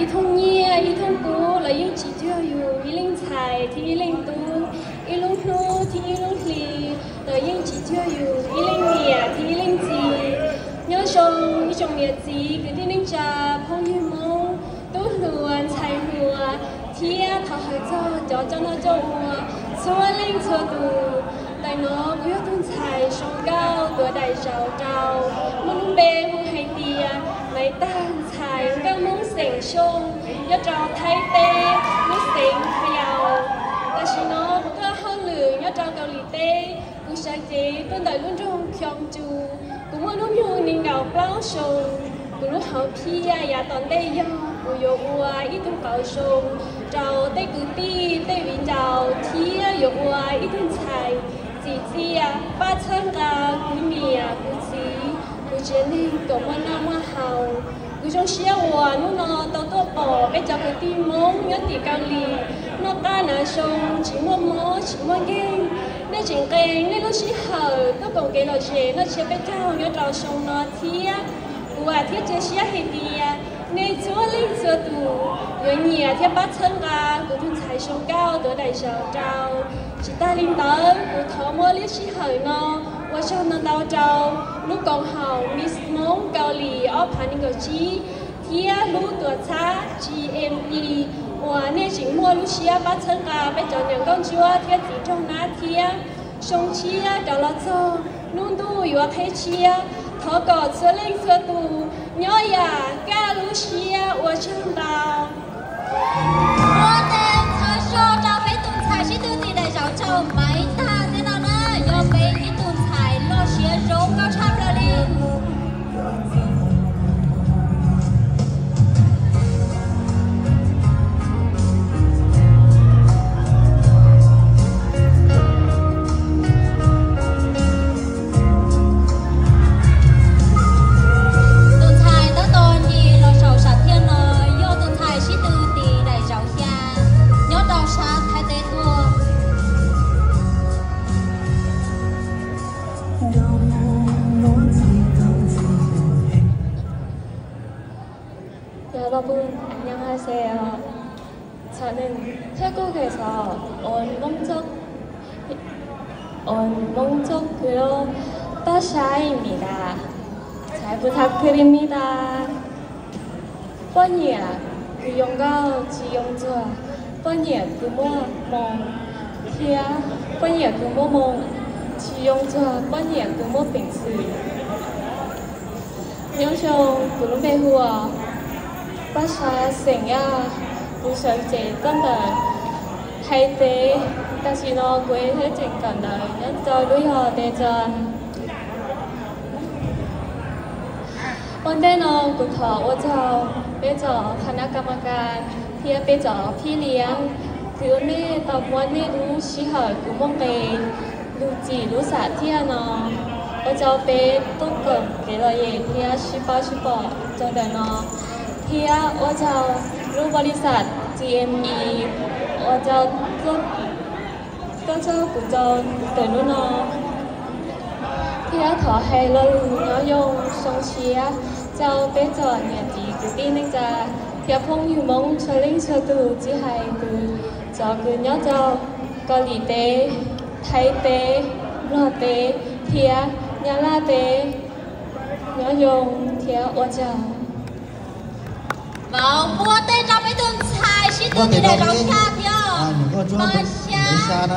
Ib thooj nyiaj ib thooj kub los yeej tsis cuag yus ib leej ntxhais thiab ib leej tub, ib lub hnub thiab ib lub hli los yeej tsis cuag yus ib leej niam thiab ib leej txiv. Nyob zoo ib tsoom niam txiv kwv tij neej tsa phooj ywg Hmoob, tub hluas ntxhais hluas, thiab thov hawm txog cov coj noj coj ua txhua leej txhua tus. Ntawm no kuv yog tus ntxhais zoo nkauj tuav daim zauv rau, muaj lub npe hu hais tias Maiv Tag ntxhais nkauj Hmoob xeem Xyooj nyob rau Thaib teb lub xeev Phayau. Tam sim no kuv tuaj hauj lwm nyob rau Kaus Lim teb, kuv sawv cev tuaj ntawm lub nroog Kyoungju. Kuv muaj hnub nyoog nees nkaum plaub xyoo. Kuv lub hom phiaj yav tom ntej yog kuv yuav ua ib tug qauv zoo rau tej kwv tij tej viv ncaus thiab yuav ua ib tug ntxhais txim txiaj pab txhawb nqa kuv niam kuv txiv, kuv tsev neeg kom muaj noj muaj haus. Kuv zoo siab uas hnub no tau tuaj pom peb cov kwv tij Hmoob nyob tim Kaus Lim noj qab hnav zoo tsis muaj mob tsis muaj nkeeg. Nej tseem qee nej lub sij hawm tuaj koom kev lom zem noj tsiab peb caug nyob rau xyoo no thiab. Kuv vam thiab cia siab hais tias nej txhua leej txhua tus yuav nyiam thiab pab txhawb nqa kuv tus ntxhais zoo nkauj tuav daim zauv rau. Tsis tas li ntawd kuv thov muab lub sij hawm no ua tsaug ntau ntau rau lub koom haum Miss Hmoob Kaus Lim ob phav nees nkaum tsib thiab lub tuam txhab G M E uas nej tseem muaj lub siab pab txhawb nqa peb cov niam nkauj ntsuab thiab txiv nraug nab thiab. Xyoo tshiab rov los txog hnub ntuj yuav qhib tshiab, thov kom txhua leej txhua tus nyob yam kaj lub siab. Ua tsaug ntau. Muab tej ntxhais soj rau peb tus ntxhais sib tw tim daim zauv rau Maiv Tag thiab no na, yog peb ib tug ntxhais loj siab zoo nkauj tshaj plaws li. Tus ntxhais tab tom nce los saum sam thiaj no yog tus ntxhais sib tw tim daim zauv xya nyob rau sab Thaib teb tuaj. Hello, 안녕하세요. 저는 태국에서 온 몽족, 온 몽족으로 Pasha입니다. 잘 부탁드립니다. Poj niam kws yoo nkauj tsis yoo txuag poj niam kws muaj hmoo, thiab poj niam kws muaj hmoo tsis yoo txuag poj niam kws muaj peev xwm. Nyob zoo, kuv lub npe hu ua Paj Sab xeem Yaj, kuv sawv cev tuaj ntawm Thaib teb, tam sim no kuv thiab tseem kawm ntawv nyob rau lub zos Dej Txos. Ua ntej no kuv thov ua tsaug peb cov khas nas kas mas kas thiab peb cov phij liab, kws nej tau muab nej lub sij hawm kws muaj nqe lug txim lub sam thiaj no. Ua rau peb tuaj koom kev lom zem thiab sib paub sib pom rau ntawm no, thiab ua rau lub npaus lis xas G M E ua rau tuaj txog kuv rau ntawm hnub no. Thiab thov hais lo lus nyob zoo xyoo tshiab rau peb cov niam txiv kwv tij neej tsa thiab phooj ywg Hmoob txhua leej txhua tus, tsis hais kws cov kws nyob rau Kaus Lim teb, Thaib teb, Nplog teb thiab Nyab Laj teb. Nyob zoo thiab ua tsaug. Vauv, muab tej rau peb tus ntxhais sib tw tim daim zauv xya thiab. Paj Sab.